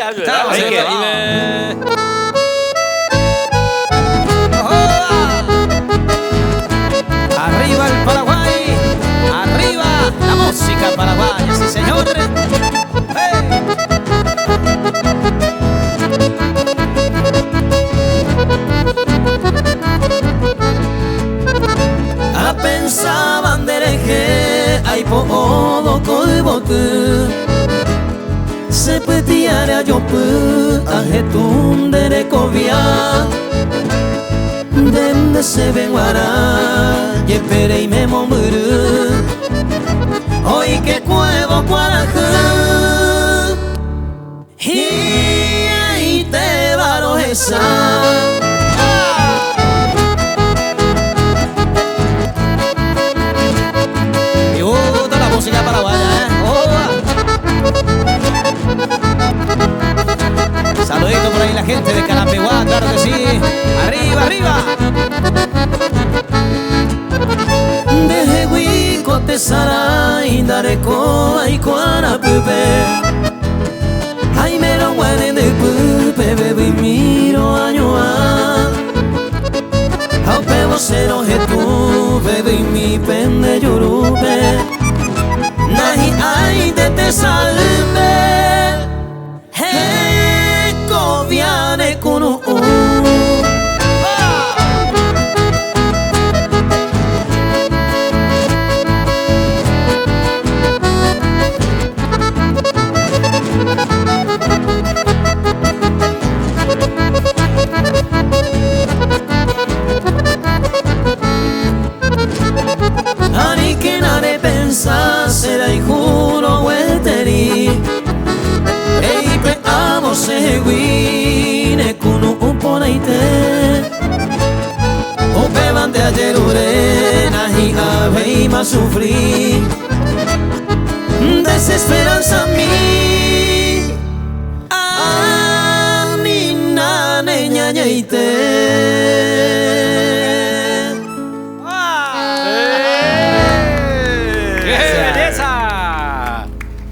Estamos en Caribe. Arriba el Paraguay, arriba la música paraguaya, sí señor. ¡Hey! A pensaban dereje, ay po odo koibotu. Se petiara yo pu, ajetun derekovia. Dende se venguará, yepere y me momuru. Hoy que cuevo cuarajú. Y ahí te varo esa. Me gusta la música paraguaya, ¿eh? ¡Oba! Saludito por ahí la gente de Carapeguá, claro que sí. ¡Arriba, arriba! Deje huico te sarai, dareko ay cuarapupe. Ay me lo guarde de pupe, bebé miro añoa. Aupe vocero jetu, bebé mi pende yurupe. Nahi ay de te salve. Hey, coviane kunu. Ani que nare pensa será y juro hueteri. Ei pe amo se guine kunu uponaite. Upe bande ayerure nahi ave ma sufrí. Desesperanza mía.